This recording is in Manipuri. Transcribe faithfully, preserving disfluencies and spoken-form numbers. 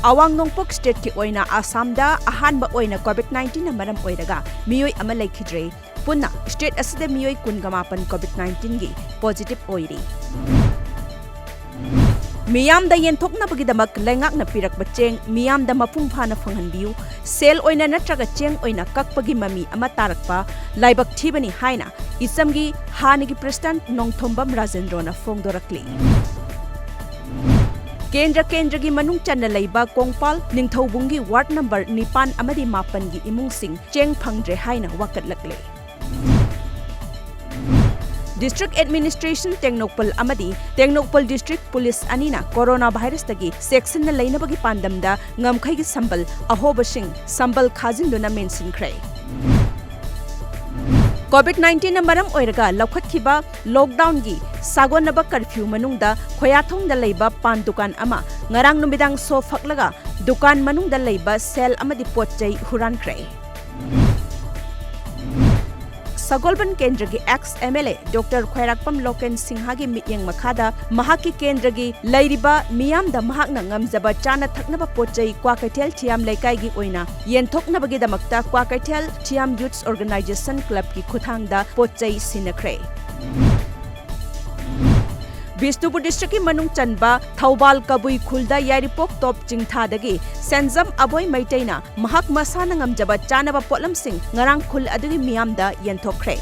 ꯑꯋꯥꯡ ꯅꯣꯡꯄꯣꯛ stateꯀꯤ ꯑꯣꯏꯅ ꯑꯁꯥꯝꯗ ꯑꯍꯥꯟꯕ ꯑꯣꯏꯅ COVID nineteenꯅ ꯃꯔꯝ ꯑꯣꯏꯔꯒ ꯃꯤꯑꯣꯏ ꯑꯃ ꯂꯩꯈꯤꯗ꯭ꯔꯦ꯫ ꯄꯨꯟꯅ state ꯑꯁꯤꯗ ꯃꯤꯑꯣꯏ ꯀꯨꯟꯒ ꯃꯥꯄꯟ COVID nineteenꯒꯤ positive ꯑꯣꯏꯔꯤ꯫ ꯃꯤꯌꯥꯝꯗ ꯌꯦꯟꯊꯣꯛꯅꯕꯒꯤꯗꯃꯛ ꯂꯩꯉꯥꯛꯅ ꯄꯤꯔꯛꯄ ꯆꯦꯡ ꯃꯤꯌꯥꯝꯗ ꯃꯄꯨꯡ ꯐꯥꯅ ꯐꯪꯍꯟꯕꯤꯌꯨ꯫ ꯁꯦꯜ ꯑꯣꯏꯅ ꯅꯠꯇ꯭ꯔꯒ ꯆꯦꯡ ꯑꯣꯏꯅ ꯀꯛꯄꯒꯤ ꯃꯃꯤ ꯑꯃ ꯇꯥꯔꯛꯄ ꯂꯥꯏꯕꯛ ꯊꯤꯕꯅꯤ ꯍꯥꯏꯅ ꯏꯆꯝꯒꯤ ꯍꯥꯟꯅꯒꯤ president ꯅꯣꯡꯊꯣꯝꯕꯝ ꯔꯥꯖꯦꯟꯗ꯭ꯔꯣꯅ ꯐꯣꯡꯗꯣꯔꯛꯂꯤ꯫ ꯀꯦꯟꯗ꯭ꯔ ꯀꯦꯟꯗ꯭ꯔꯒꯤ ꯃꯅꯨꯡ ꯆꯟꯅ ꯂꯩꯕ ꯀꯣꯡꯄꯥꯜ ꯅꯤꯡꯊꯧꯕꯨꯡꯒꯤ ward number ꯅꯤꯄꯥꯟ ꯑꯃꯗꯤ ꯃꯥꯄꯟꯒꯤ ꯏꯃꯨꯡꯁꯤꯡ ꯆꯦꯡ ꯐꯪꯗ꯭ꯔꯦ ꯍꯥꯏꯅ ꯋꯥꯀꯠꯂꯛꯂꯦ꯫ District Administration ꯇꯦꯡꯅꯧꯄꯜ ꯑꯃꯗꯤ ꯇꯦꯡꯅꯧꯄꯜ District Police ꯑꯅꯤꯅ corona virusꯇꯒꯤ ꯆꯦꯛꯁꯤꯟꯅ ꯂꯩꯅꯕꯒꯤ ꯄꯥꯟꯗꯝꯗ ꯉꯝꯈꯩꯒꯤ ꯁꯝꯕꯜ ꯑꯍꯣꯕꯁꯤꯡ ꯁꯝꯕꯜ ꯈꯥꯖꯤꯟꯗꯨꯅ ꯃꯦꯟꯁꯤꯟꯈ꯭ꯔꯦ꯫ COVID nineteenꯅ ꯃꯔꯝ ꯑꯣꯏꯔꯒ ꯂꯧꯈꯠꯈꯤꯕ lockdownꯒꯤ ꯁꯥꯒꯣꯟꯅꯕ curfew ꯃꯅꯨꯡꯗ ꯈꯣꯌꯥꯊꯣꯡꯗ ꯂꯩꯕ ꯄꯥꯟ ꯗꯨꯀꯥꯟ ꯑꯃ ꯉꯔꯥꯡ ꯅꯨꯃꯤꯗꯥꯡ ꯁꯣ ꯐꯛꯂꯒ ꯗꯨꯀꯥꯟ ꯃꯅꯨꯡꯗ ꯂꯩꯕ ꯁꯦꯜ ꯑꯃꯗꯤ ꯄꯣꯠ ꯆꯩ ꯍꯨꯔꯥꯟꯈ꯭ꯔꯦ꯫ ꯁꯒꯣꯜꯕꯟ ꯀꯦꯟꯗ꯭ꯔꯒꯤ ex MLA Doctor ꯈ꯭ꯋꯥꯏꯔꯥꯛꯄꯝ ꯂꯣꯀꯦꯟ ꯁꯤꯡꯍꯒꯤ ꯃꯤꯠꯌꯦꯡ ꯃꯈꯥꯗ ꯃꯍꯥꯛꯀꯤ ꯀꯦꯟꯗ꯭ꯔꯒꯤ ꯂꯩꯔꯤꯕ ꯃꯤꯌꯥꯝꯗ ꯃꯍꯥꯛꯅ ꯉꯝꯖꯕ ꯆꯥꯅ ꯊꯛꯅꯕ ꯄꯣꯠ ꯆꯩ ꯀ꯭ꯋꯥꯀꯩꯊꯦꯜ ꯊꯤꯌꯥꯝ ꯂꯩꯀꯥꯏꯒꯤ ꯑꯣꯏꯅ ꯌꯦꯟꯊꯣꯛꯅꯕꯒꯤꯗꯃꯛꯇ ꯀ꯭ꯋꯥꯀꯩꯊꯦꯜ ꯊꯤꯌꯥꯝ Youths Organisation Clubꯀꯤ ꯈꯨꯠꯊꯥꯡꯗ ꯄꯣꯠ ꯆꯩ ꯁꯤꯟꯅꯈ꯭ꯔꯦ꯫ ꯕꯤꯁꯅꯨꯄꯨꯔ districtꯀꯤ ꯃꯅꯨꯡ ꯆꯟꯕ ꯊꯧꯕꯥꯜ ꯀꯕꯨꯏ ꯈꯨꯜꯗ ꯌꯥꯏꯔꯤꯄꯣꯛ ꯇꯣꯞ ꯆꯤꯡꯊꯥꯗꯒꯤ ꯁꯦꯟꯖꯝ ꯑꯕꯣꯏ ꯃꯩꯇꯩꯅ ꯃꯍꯥꯛ ꯃꯁꯥꯅ ꯉꯝꯖꯕ ꯆꯥꯅꯕ ꯄꯣꯠꯂꯝꯁꯤꯡ ꯉꯔꯥꯡ ꯈꯨꯜ ꯑꯗꯨꯒꯤ ꯃꯤꯌꯥꯝꯗ ꯌꯦꯟꯊꯣꯛꯈ꯭ꯔꯦ꯫